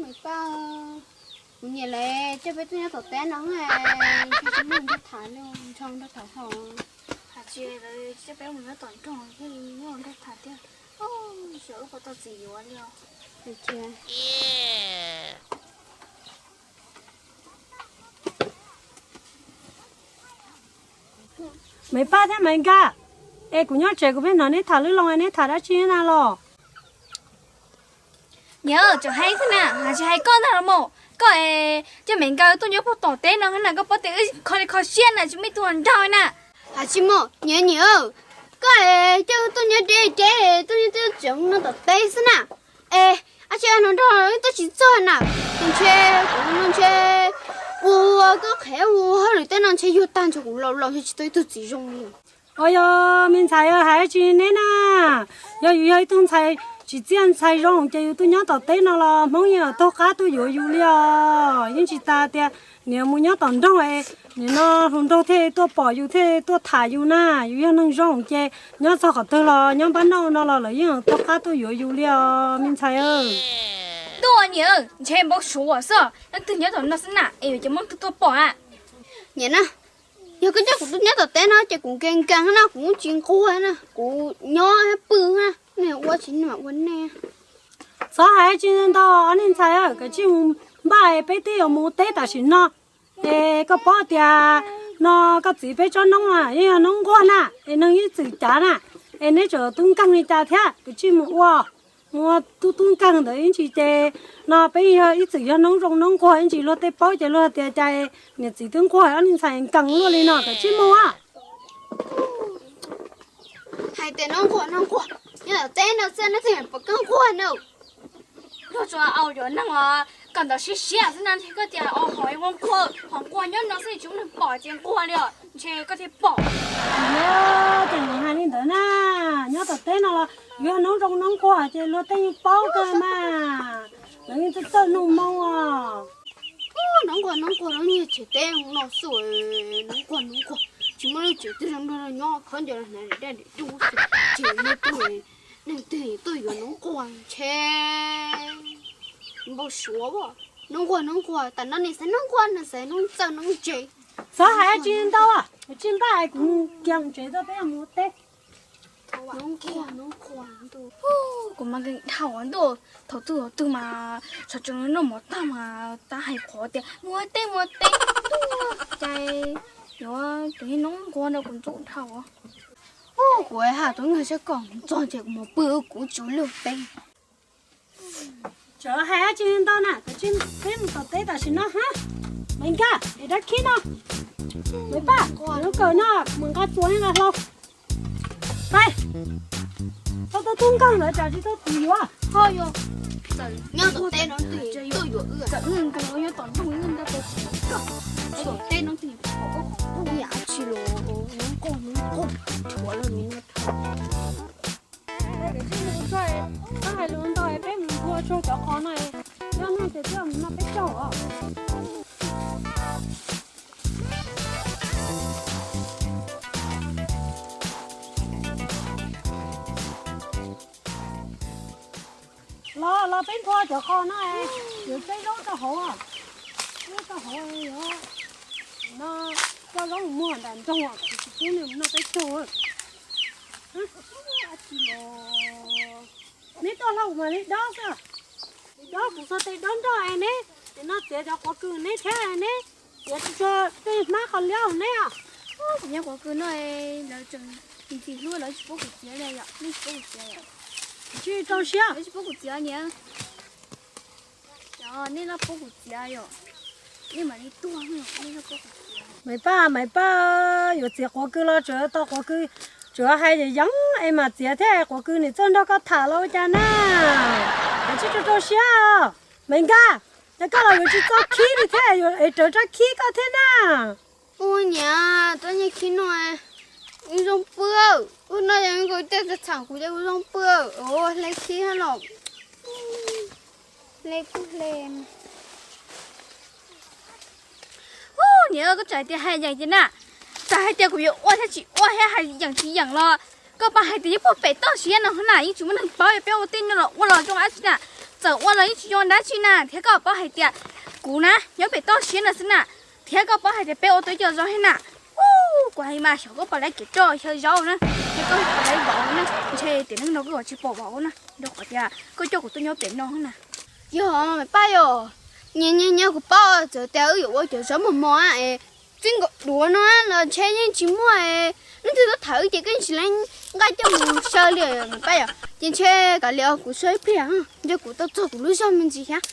Maiv Paj, kuv niam lawv coj peb tuaj nyob tom teb no, ntshe tsis muaj nrog tham li, nrog nrog tham hauv. Hais tias lawv coj peb mus nyob tom nroog thiaj li muaj nrog tham thiab. Xyov wb puas tau txiv yuav li os. Maiv Paj thiab Maiv Nkaj, es kuv nyob tsev kuv pheej hnov neb tham lub loo, neb tham dab tsi na los? Niam, tseem hais xwb na, hais tsis hais koj ntag los mas. Koj es coj Maiv Nkaj tuaj nyob puag tom teb no na, koj paub tias wb kho li kho siab na, tsis muaj ib tug nrog na. Hais tsis muaj, niam niam, koj es coj tuaj nyob deb deb, tuaj nyob twb tseem no tom teb xwb na. Es dab tsi no nrog wb twb tsis txog na, ntshe kuv no ntshe ua koj qhev ua hauj lwm tej no ntshe yuag tag ntshe kuv laus laus ntshe tsis tau ib tug txiv zoo li. Os, yog me ntxhais hais dab tsi neb na, yog yus yog ib tug ntxhais tsis txiaj ntxhais zoo ces yus tuaj nyob tom teb no los Hmoob yeej taug qab tuaj yuav yus li os. Yeej tsis tas tias niam mus nyob tom nroog es nim no hluas nraug thiaj tuaj pom yus thiaj tuaj tham yus na. Yus yog neeg zoo ces nyob txog qhov twg los nyob npab noj no los lawv yeej taug qab tuaj yuav yus li os me ntxhais. Tuaj niam, ntshe npau suav xwb, leej twg nyob tom no xwb na es yuav cov Hmoob twg tuaj pom na. Niam na, yog koj coj kuv tuaj nyob tom teb no ces kuv nkees nkees na, kuv tsis nquag na, kuv nyob pw na, nej ua tsis nej mam ua nej. Txhob hais tsis ntau ob niag ntxhais, kav tsij mus npaj peb twb yuav mus teb tam sim no. Es koj paub tias no koj txiv peb tsob noob yeej yog noob nquag na, es neeg ib txwm cav na, es neb tseem tub nkeeg li cas thiab, kav tsij mus ua, mus ua tub tub nkeeg ntawd ib ntsis ces no peb yog ib txwm yog noob zoo noob nquag ib ntsis luag tej paub ces luag tias cas niam txiv twb nquag ob niag ntxhais nkees luaj li no, kav tsij mus. Hais tias noob nquag noob nquag, nyob tom teb no xwb nej thiaj pom koj nquag na. Luag tsuas au yuav neeg os, koj ntawd siab siab xwb na, koj tias hom ua nquag, hom nquag nyob no xwb tsis muaj neeg pom ces nquag li os, ntshe koj thiaj pom. Yog ces mus hais li ntawd na, nyob tom teb no los yog noob zoo noob nquag ces luag tej yeej paub kawg mas, lawv yeej txawj txawj nug moo os. Noob nquag noob nquag noob niag tsev teb no xwb, noob nquag noob nquag, tsis muaj lub tsev twg zoo nrog nyob, khaub ncaws los hnav daj daj dub xwb, tsis muaj neeg twg tuaj yuav noob nquag ntshe npau suav. Noob nquag noob nquag, tam no nim xaiv noob nquag no xaiv noob txawj noob ntse. Txhob hais tsis ntau, tsis npaj kuv kiag mus tsev txog peb mus ua teb. Kuv mas nkees dhau ntuj, thaum twg thaum twg mas sawv tsees noj mov tag mas tab hais qhov tias mus ua teb mus ua teb tuaj cais yuav cov noob nquag no kuv ntxub dhau. Kuv hais tus nkag sab kom txog ces kuv mus pw kuv tsis ua luag teb. Tseem hais dab tsi ntau na, kav tsij peb mus tom teb tam sim no ha. Maiv Nkaj, es dab khib no. Maiv Paj, lub kawm no mus nqa txuas nqa hlau. Pais, tau tau tub nkeeg lawm tsam tsis tau txiv yuav. Nyob tom teb no twg tuaj yuav wb, nyob tom nroog wb nyob tau tsis tom teb no twg pom wb qhov ntuj yam tsi los nyob nqog nyob nqog rhuav los nws no. Koj hais lus ntau es peb mus nthua tsua cov qos no, nyob no ces twb mus no peb caug os. Los los peb nthua cov qos no, yuav peb zaub rau hauv, zaub rau hauv no, coj zaub mus muag nram nroog, kuv tsis pub nws mus noj peb caug. Neb tuaj hlau kuv mam li dob xwb. Dob kuv txog tej dob nroj es neb, ces no txiav cov quav kws neb thiab neb txiav tsis tshua tej hmab qhov liab neb os. Kuv nyob quav kws no, lawv tseem ntxim hlub lawv tsis pub kuv txiav li yom, nej tsis pub kuv txiav yom. Tsis rau siab, lawv tsis pub kuv txiav niam. Nej loj pub kuv txiav yom, nej mam li tuag, nej loj pub kuv txiav. Maiv Paj, Maiv Paj, yuav txiav quav kws los tseem tau quav kws, tseem hais yeej yeej es mam txiav thiab, quav kws nim txawj nrog koj tham los ua cas na. Kav tsij rau rau siab. Maiv Nkaj, yog koj los yuav tsis txo khib li thiab, es rawv rab khib koj thiab na. Ua niam, tuaj nyiag khib no, kuv zoo pw, ua no yog kuv tej txhaum kuv ces kuv zoo pw, hle khib los, hle kuj hle. Niam, koj txawm hais tias hais yeem ces na, txawm hais tias kuv yuav ua thiab tsis ua thiab hais yeem tsis yeem los, koj paub hais tias yeej puag pem toj siab no na yeej tsis muaj neeg paub peb ua tej no los ua los zoo dab tsi na, txawm ua los yeej tsis zoo dab tsi na, thiab koj paub hais tias kuv na nyob pem toj siab no xwb na, thiab koj paub hais tias peb ua tau ib co zaub thiab na. Kuv hais mas xyov koj puas laib kev roj xyaw zaub na, thiab koj puas laib vauv na, ntshe tiam neej no koj yuav tsis pom vauv na, rau qhov tias koj coj kuv tuaj nyob pem no na. Yog mas Paj yom, nyias nyias kuv paub txawm tias wb yuav ua cov zaub mos mos es txij nkaus duav no los ntshe yeej tsis muaj leej twg tuaj tham wb ces koj yeej tsis laib nqa coj mus xyaw li mas Paj yom. Ces ntshe kav liam kuv xyaw ib pliag, ntshe kuv tau txog kuv lub zog me ntsis thiab.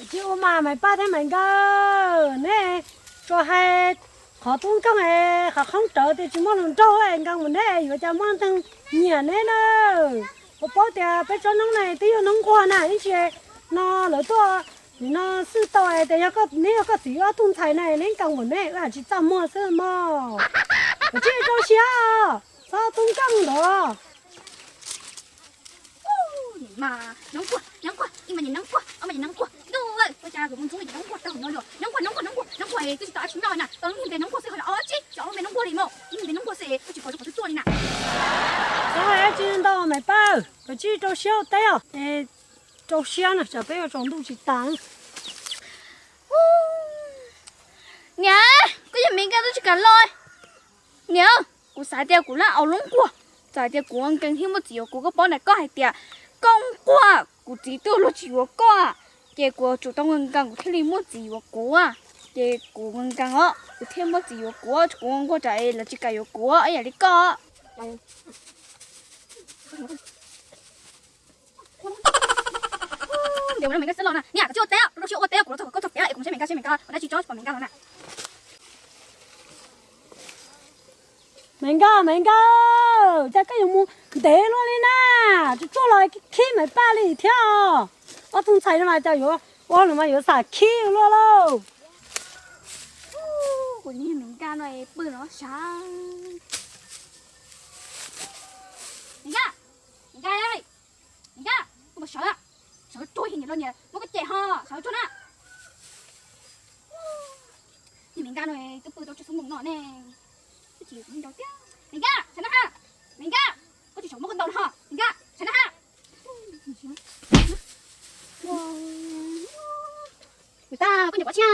Tsis ua mas Maiv Paj thiab Maiv Nkauj, neb tsuas hais qhov tub nkeeg es qhov qhoob rawv tias tsis muaj hluas nraug es nkees mus neb yuav cas muaj neeg nyiam neb na. Kuv paub tias peb tsob noob na twb yog noob nquag na ib ntsis no lawv tuaj nim no xwb tau tias neb yog koj txiv ob tug ntxhais na neb nkees mus neb wb hais tsis txaj muag xwb mog. Kav tsij rau siab, txhob tub nkeeg ntawd. Tsis ntau Maiv Paj, kav tsij rau siab ua teb os, rau siab na tsam peb yuav tsaus ntuj tsis tas. Niam, koj yog Maiv Nkauj twb tsis kam los. Niam, kuv xav tias kuv laj au lub nquag, txawm tias kuv nkees thiab muaj txiv yuav kuv, koj paub na, koj hais tias koj nquag kuv txiv twb luag tsis yuav koj, ces kuv yuav tsum tau nkees nkees kuv thiaj li muaj txiv yuav kuv, ces kuv nkees nkees os kuv thiaj muaj txiv yuav kuv, kuv nquag tsam lawv tsis kam yuav kuv ib yam li koj. Ntes ua Maiv Nkauj xwb los na, niam, koj tsis ua teb, rau siab ua teb, kuv los txog koj txog tiav es kuv mus saib Maiv Nkauj seb Maiv Nkauj ua dab tsi tsob pom Maiv Nkauj los na. Maiv Nkauj, Maiv Nkauj, cas koj yuav mus ntev luaj li na, tsuag tsuag los khib Maiv Paj li thiab. Ob tug ntxhais no mas cas yuav ua lus mas yuav xam khib luaj lauj. Kuv niag Maiv Nkauj no pw no sav. Maiv Nkauj, Maiv Nkauj, Maiv Nkauj, koj puas sawv? Sawv tsuag, niam los niam muab koj cem ho, sawv tsuag na. Niag Maiv Nkauj no twb pw tau tsawg xub moos no ne, twb tsis ntau tiag. Maiv Nkauj, sawv na ha. Maiv Nkauj, koj tsis sawv muab koj ntaus no ho. Maiv Nkauj, sawv na ha. Maiv Paj, koj nyob pov tseg.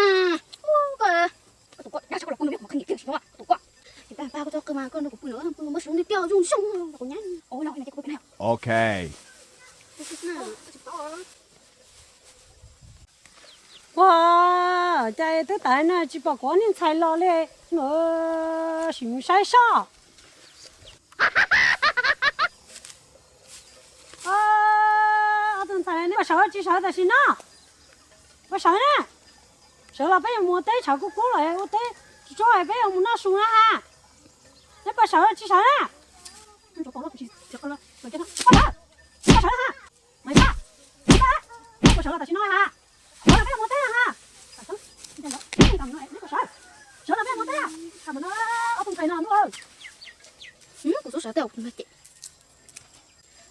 Koj tus koj dab tsi koj los koj nrog peb qhov niam kiag tsis nyob koj tus koj. Maiv Paj, koj txhob qw mas koj nrog kuv pw no, pw muaj sub ntiag tiag zoo zoo rau kuv nyab. Ok. Ua cas twb tas no tsis pom kuv ob niag ntxhais los li, sim mus saib soj. Ob tug ntxhais neb puas sawv tsis sawv tam sim no? Puas sawv na? Sawv los peb yuav mus ua teb, tshav kub kub los ua teb tsis tsuag peb yuav mus noj su na ha. Neb puas sawv tsis sawv na? Puas sawv? Puas sawv na ha? Maiv Paj, Maiv Paj, neb puas sawv los tam sim no ha? Sawv los peb yuav mus ua teb na ha. Sawv los peb yuav mus ua teb na. Ob tug ntxhais no ntuj. Kuv xub sawv tej.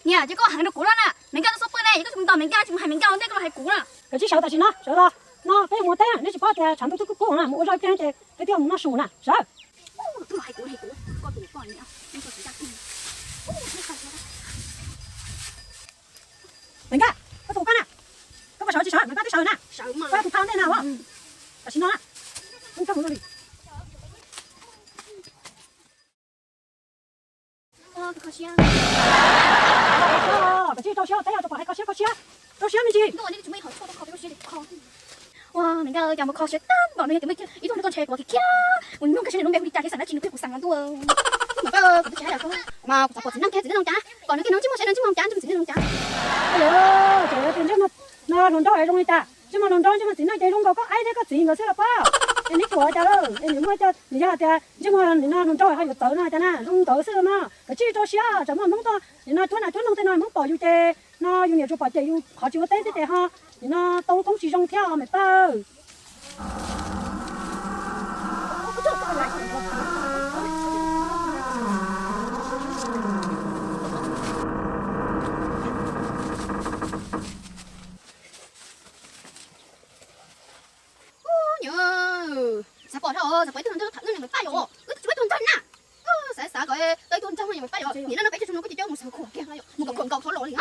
Niam, ces koj heev rau kuv los na, Maiv Nkauj twb xub pw ne, koj tsis mus ntaus Maiv Nkauj, tsis mus hais Maiv Nkauj ua ntej koj los hais kuv na. Kav tsij sawv tam sim no, sawv los no peb yuav mus ua teb na, neb tsis paub tias tshav ntuj twb kub kub na, mus ua zoj ib pliag ces peb twb yuav mus noj su na, sawv. Maiv Nkauj, koj tus koj na, koj puas sawv tsis sawv, Maiv Paj twb sawv na, koj tus phaj ntej na, tam sim no na, koj mus li. Koj tsis rau siab teb, tsuas pom hais kho siab kho siab, rau siab me ntsis. Ua Maiv Nkauj, cas mus kho siab tag npaum no yog tias muaj ib tug nrog koj ntshe kuv khiav khiav, kuv nug nkag siab nws lub npe hu li cas thiab xeem dab tsi nws twb yog kuv xeem no ntuj. Mas kuv xav pom txiv neej kiag txiv neej zoo cas, pom nws kiag no ntsej muag seb nws ntsej muag zoo cas, ntsej muag txiv neej zoo cas. Tseem yog tias ntsej muag hluas nraug es zoo li cas, ntsej muag hluas nraug ntsej muag txiv neej ces zoo nkaus koj aib thiab koj txiv nkawd xwb los pab. Neb kuam cas lawm es nws muaj coj nws yog tias ntsej muag nim no nrog nraug ho yuav txawv no cas na, zoo ntawd xwb no. Kav tsij rau siab, tsam muaj Hmoob tuaj nim no cuab nas cuab noog tej no Hmoob pom yus ces no yus niam tsuas pom cem yus qhov tsis ua teb xwb ces ho nim no tau lub koob tsis zoo thiab me pawg. Niam, xav pom dhau, xav pom ib tug nraug tham wb no me pawg yom, wb twb tsis pom ib tug nraug na. Xav xav kom tau ib tug nrog no yom me pab yom, nim no no peb tsis tshua nug koj ces coj mus xeev khuam kiag no yom, mus kom khuam nkaus thaum los li.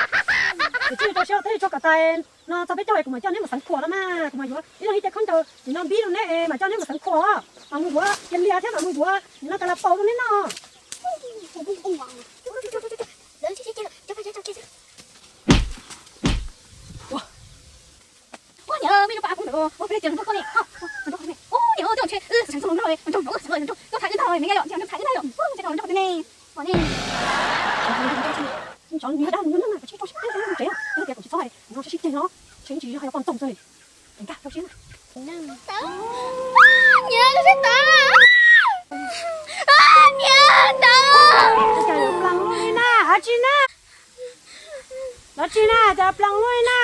Ces tsis tau siab teb tso kom tas no txog peb caug kuv mam coj neb mus xeev khuam no mas, kuv mam yuav ib leeg ib ce khaub ncaws nim no npib rau neb mas coj neb mus xeev khuam, mam mus yuav kiag lias thiab mam mus yuav nim no kas las paus rau neb noj. Ua niam, me no pab kuv ntawm ua peb cia nrog koj ne, ua niam twb tsis xeev txog nraug, nraug nraug xeev nraug, tuaj tham wb ntag me yom, cia nraug tham wb ntag yom, ua cia nraug ne. Ua niam, nyob dab nyob na, tsis tau siab teb tsev, tias kuv tsis txhob no sib sib ceg no, tseem tsis yog yog poj ntxoog xwb. Nkag rau siab na. Niam, koj sib tawv. Niam, tawv. Cas yuav plaws luaj li na, dab tsi na? Dab tsi na, cas plaws luaj li na?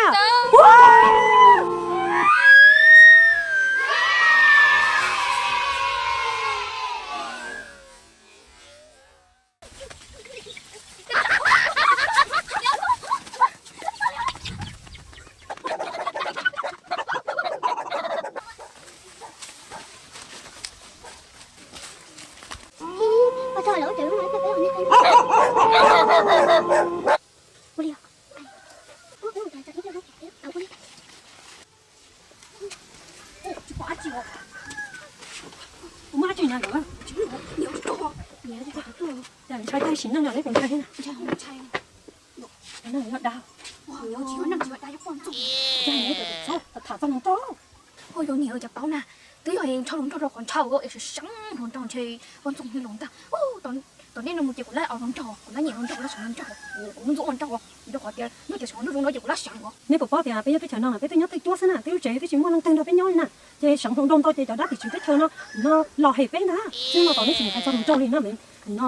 Tsis pom dab tsi os. Kuv muaj dab tsi nyob ntawd. Cas ntshai tag sim neej no neb puas ntshai thiab na? Ntshai, ntshai. Yog dag, yog neeg tsis yog dag, yog poj ntxoog. Cas neb txhob tham txog hluas nraug. Ua yog niam cov paub na, twb yog nrog hluas nraug rau qhov ntshaw es seev hluas nraug ntshe poj ntxoog hwj los ntag. Tom nej no mus ces kuv lab hluas nraug, kuv lab nyiam hluas nraug, kuv lab seev hluas nraug, kuv ntxub hluas nraug, rau qhov tias nyob tias seev hluas nraug zoo no ces kuv lab seev os. Neb puas paub tias peb nyob teb chaws no no peb twb nyob twj cuab xwb na, twb lub tsev twb tsis muaj leej twg nrog peb nyob li na. Ces seev hluas nraug ntau ces cov dab tim tswv teb chaws no no los hem peb ntag. Xwb no tom nej tsis mus hais txog hluas nraug li no, nim no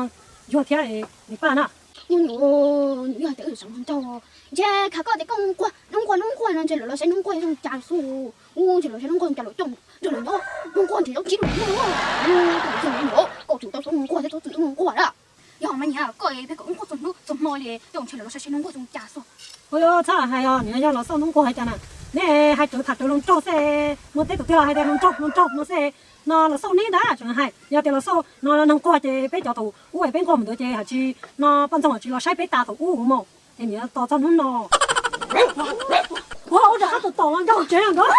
yuag thiab me pab na. Yog tias seev hluas nraug, ntshe khav koj tias koj nquag, noob nquag noob nquag no ntshe lawv los saib noob nquag zoo cas xwb. Ntshe lawv saib noob nquag zoo cas lawv coj nrog lawv nyob, noob nquag ntshe lawv tsis lawm no. Koj tsum tau xub noob nquag thiab txhob txwm noob nquag lawm. Yog mas niam, koj pheej kom noob nquag txhua hnub txhua hmo li, coj ntshe lawv los saib saib noob nquag zoo cas xwb. Ua txhob hais os, nim no yog los xauj noob nquag hais cas na. Neb hais tawv tham tawv hluas nraug xwb, muaj teb tus twg los hais tias hluas nraug hluas nraug no xwb. No los xauj neb ntag, tseem hais yog tias los xauj no neeg nquag ces peb cov tus ub es peb nquag mus ntawd ces hais tsis no poj ntxoog tsis los saib peb tas tus ub mus. Ces nim no tos txog hnub no. Ua ua rau qab tus tom los nrog tsev nrog.